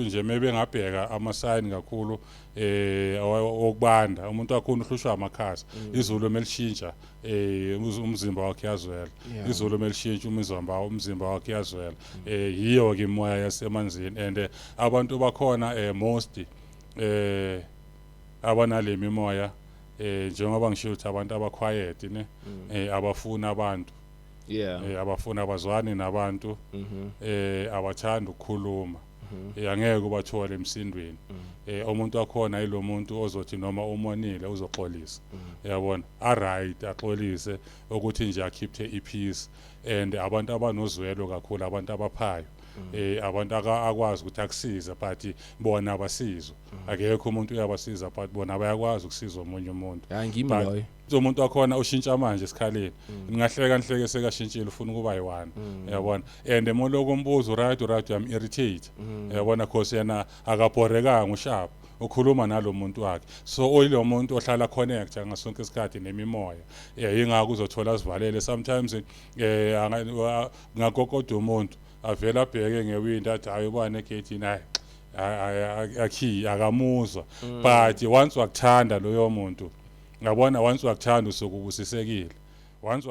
Abantu nje mebengabheka ama-sign kakhulu okubanda, umuntu wakhona uhlushwa amakhaza. Izulu melishintsha, umzimba wakhe yazwela. Izulu melishintsha, umzimba wakhe yazwela. Yiyo ke imoya yasemanzini and abantu bakhona, most abanale mimoya, njengoba ngisho ukuthi abantu aba-quiet ne, abafuna abantu, abafuna, abazwani nabantu, abathanda ukukhuluma. Angeke ubathole emsindweni. Umuntu wakhona yilo muntu ozothi noma umonile uzoxolisa, uyabona, alright, axolise ukuthi nje akhiphe i-peace. And abantu abanozwelo kakhulu, abantu abaphayo, abantu akwazi ukuthi akusize, but bona abasizwa. Akekho umuntu uyabasiza, but bona bayakwazi ukusiza omunye umuntu. Hayi, ngimi But loyo. Umuntu wakhona ushintsha manje esikhaleni, ningahleka nihleke, sekashintshile, ufuna ukuba yi-one, uyabona. And moloko umbuzo, right, uyam-irritate, uyabona, 'cause yena akabhorekanga, u-sharp, ukhuluma nalo muntu wakhe. So oyilo muntu ohlala connect ngasonke isikhathi nemimoya. Yingakho uzothola sivalele sometimes, ngakokoda umuntu avela abheke ngewindi, athi, "Hayi, ubani egeyithini?" Hayi, akhi akamuzwa. But once wakuthanda loyo muntu, ngabona, once wakuthanda usuke ubusisekile, once.